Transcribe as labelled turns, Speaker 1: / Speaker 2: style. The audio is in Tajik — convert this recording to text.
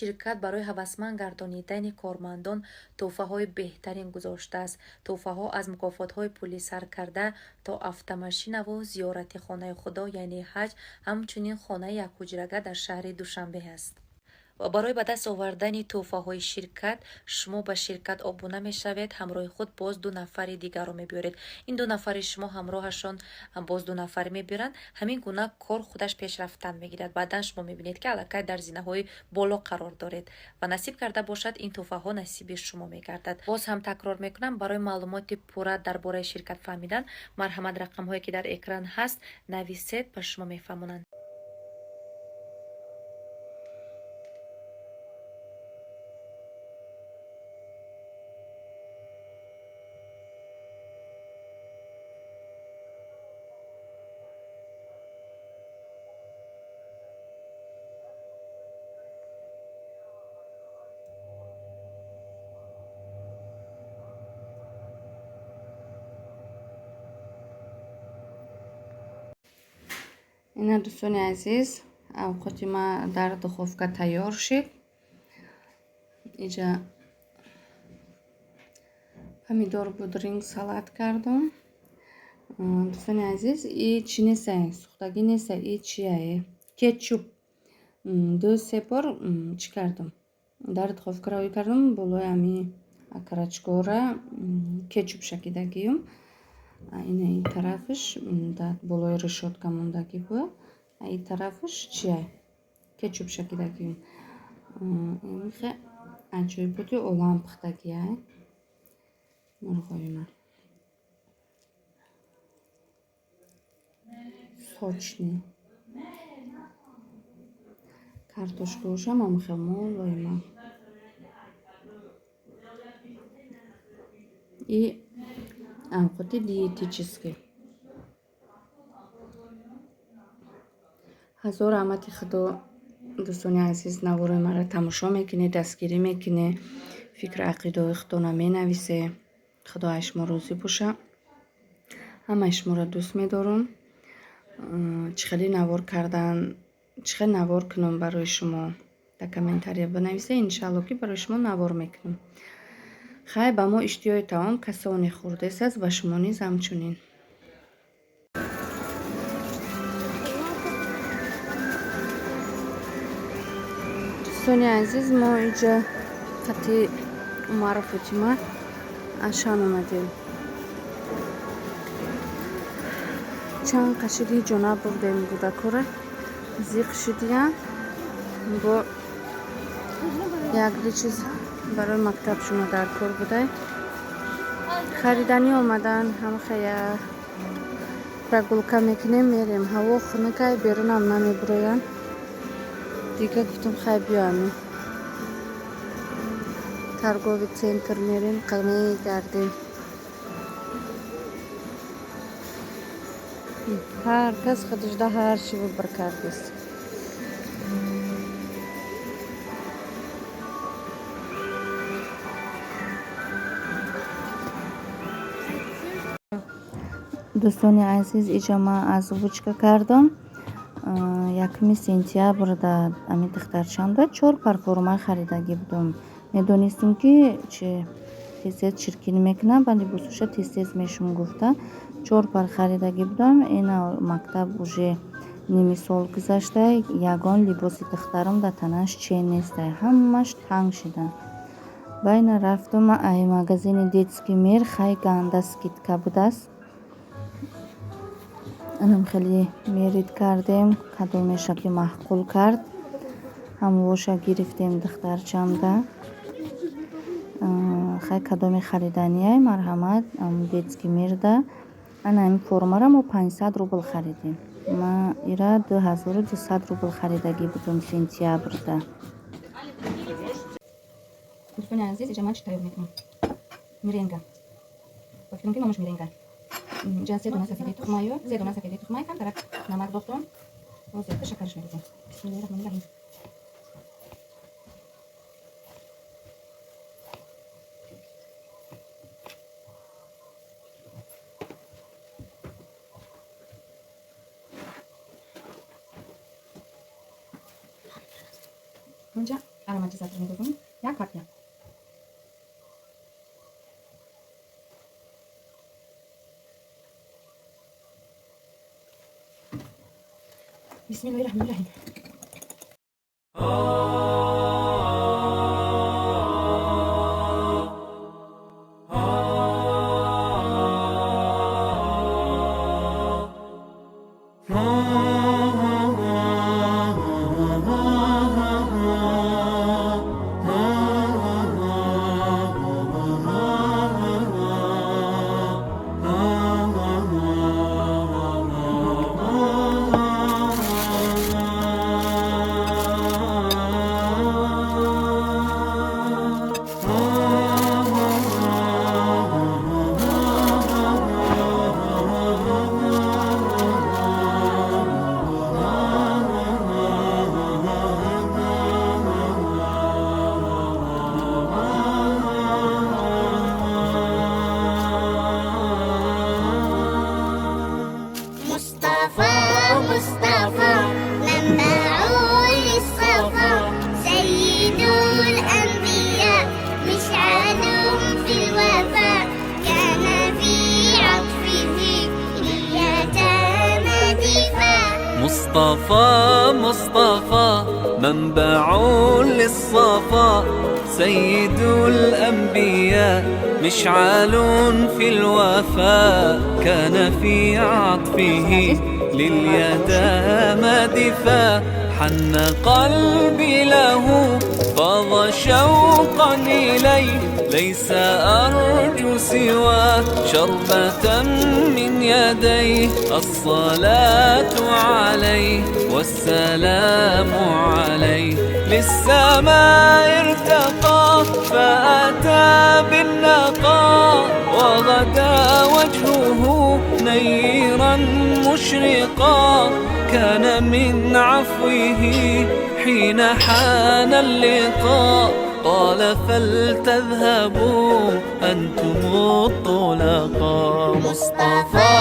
Speaker 1: Ширкат барои ҳавасманд гардонидани кормандон тӯҳфаҳои беҳтарин гузоштааст. Тӯҳфаҳо аз мукофотҳои пулӣ сар карда то автомашинаву зиёрати хонаи Худо, яъне ҳаҷ, ҳамчунин хонаи якҳуҷрага дар шаҳри Душанбе аст. Ва барои ба даст овардани тӯҳфаҳои ширкат шумо ба ширкат обуна мешавед, ҳамроҳи худ боз ду нафари дигарро мебиёред. Ин ду нафари шумо ҳамроҳашон боз ду нафар мебиёранд. Ҳамин гуна кор худаш пешрафтан мегирад. Баъдан шумо мебинед, ки аллакай дар зинаҳои боло қарор доред ва насиб карда бошад, ин тӯҳфаҳо насиби шумо мегардад. Боз ҳам такрор мекунам, барои маълумоти пурра дар бораи ширкат фаҳмидан марҳамат, рақамҳое ки дар экран ҳаст, нависед, ба шумо мефаҳмонанд.
Speaker 2: Ина, дӯстони азиз, авқоти ма дар духовка тайёр шид. Иҷа помидор будринг салат кардум. Дӯстони азиз, и чӣ нестай, сӯхтагӣ нестай, и чияе, кетчуп. Ду се бор чӣ кардум, дар духовка равӣ кардум, болои ҳами окорочкора кетчуп шакидагиюм. Ина, ин тарафаш болои решётка мондагӣ буд, ин тарафаш чия, кетчуп шакидагиюм. Хе аҷоиботи олам пухтагиай мурғои ман, сочный. Картошкаошам ҳамхел мулоима. И авқоти диетический. Ҳазор раҳмати Худо, дӯстони азиз, наворои маро тамошо мекунед, дастгирӣ мекунед, фикру ақидаҳои худтонро менависед. Худо аз шумо розӣ боша. Ҳамаи шуморо дӯст медорам. Чӣ хеле навор кардан, чӣ хел навор кунам барои шумо, дар комментария бинависед, иншаалло, ки барои шумо навор мекунам. Хай, ба мо иштиҳои таом касоне хӯрдест, ба шумо низ ҳамчунин. Дӯстони азиз, мо инҷа қати Умару Фотима Ашан омадем. Чанд қашиди ҷо набурдем, кӯдакора зиқ шидиян, бо якду чиз барои мактабшуно дар кор будай, хариданӣ омадан. Ҳамхая прогулка мекунем, мерем. Ҳаво хунукай, берунам намебуроянд. Дига гуфтам, хай, биёами торговый центр мерем, мегардем. Ҳар кас худашда ҳар чӣ выбор кардест. Дӯстони азиз, иҷа ман озвучка кардам. 1 сентябрда ами духтарчамда чор пар форма харидагӣ будам. Медонистам, ки чи тез тез чиркин мекунам ба либосуша, тез тез мешум гуфта, чор пар харидагӣ будам. Ина, мактаб уже ними сол гузашта, ягон либоси духтарам дар танаш чен нестай, ҳамаш танг шида. Байна рафтам ай магазини Детский мир, хай, ганда скидка будааст. Анам хеле мерить кардем, кадомеша ки маъқул кард, ҳамвоша гирифтем духтарчамда. Хай, кадоме хариданияй, марҳамат, Детский мирда. Ана ҳамин формаро мо 500 рубл харидем. Ма ира 2200 рубл харидагӣ будам сентябрда. Дӯстони азиз, иҷа ман чӣ тайёр мекунам? Меренга. Ба фикрам, ки номаш меренга. Инҷа се дона сафедаи тухмаю, се дона сафедаи тухмай, камтарак намак дохтум. Ҳозир шакараш мерезем. Бисмиллоҳи раҳмони раҳим. Инҷа Ароматизатор медозам. Як капля. Бисмиллоҳи раҳмони раҳим.
Speaker 3: مصطفى مصطفى منبع للصفا، سيد الأنبياء مشعل في الوفاء، كان في عطفه لليتامى دفاع.
Speaker 4: مصطفى مصطفى منبع للصفا، سيد الأنبياء مشعل في الوفاء، كان في عطفه لليتامى دفاع. حن قلبي له فاض شوقا إليه، ليس أرجو سوى شربة من يديه. الصلاة عليه والسلام عليه، للسماء ارتقى فأتى بالنقى، وغدا وجهه نيرا مشرقا. كان من عفوه حين حان اللقاء، قال فلتذهبوا أنتم الطلقاء. مصطفى.